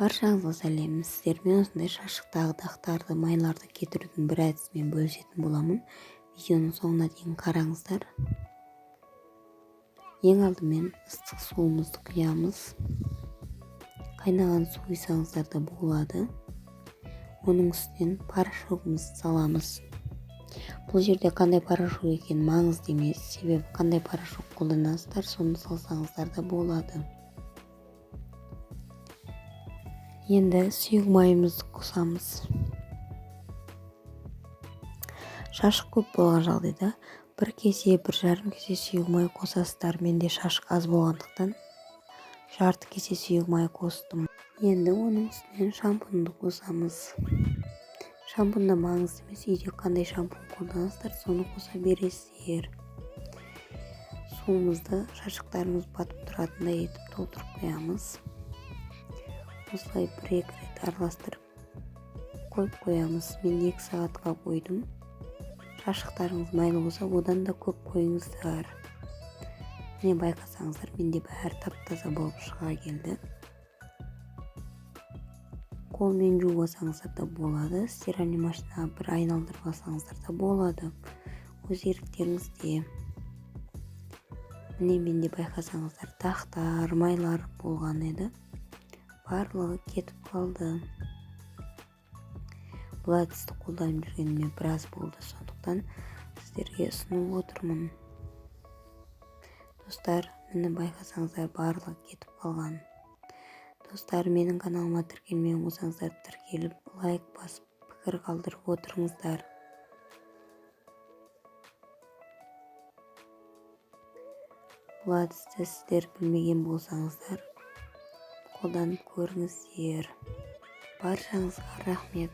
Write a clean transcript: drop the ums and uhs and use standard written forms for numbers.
Баршаңызға сәлем. Сіздермен осындай шашықтағы дақтарды, майларды кетірудің бір әдісімен бөлісетін боламын. Видеоның соңына дейін қараңыздар. Ең алдымен ыстық суымызды құямыз. Қайнаған су құйсаңыздар да болады. Оның үстінен порошогымызды саламыз. Бұл жерде қандай порошок екені маңызды емес, себебі қандай порошок қолданасыздар, соны салсаңыздар да болады. Енді сұйық майымызды қосамыз. Шашық көп болған жағдайда бір кесе, 1,5 кесе сұйық май қосасыздар. Менде шашық аз болғандықтан жарты кесе сұйық май қостым. Енді оның үстінен шампуньды қосамыз. Шампунь да маңызды емес, үйде қандай шампунь қолданасыздар, соны қоса бересіздер. Суымызды шашықтарымыз батып тұратындай етіп толтырып қоямыз. Осылай бір-екі рет араластырып қойып қоямыз. Мен 2 сағатқа қойдым. Шашықтарыңыз майлы болса, одан да көп қойыңыздар. Міне байқасаңыздар, менде бәрі тап-таза болып шыға келді. Қолмен жуып алсаңыздар да болады, стиральный машинаға бір айналдырып алсаңыздар да болады. Өз еріктеріңізде. Міне менде байқасаңыздар, дақтар, майлар болған еді. Барлығы кетіп қалды. Бұл әдісті қолданып жүргеніме біраз болды, сондықтан сіздерге ұсынып отырмын. Достар, міне байқасаңыздар, барлығы кетіп қалған. Достар, менің каналыма тіркелмеген болсаңыздар, тіркеліп, лайк басып, пікір қалдырып отырыңыздар. Бұл әдісті сіздер білмеген болсаңыздар, қолданып көріңіздер. Баршаңызға рахмет.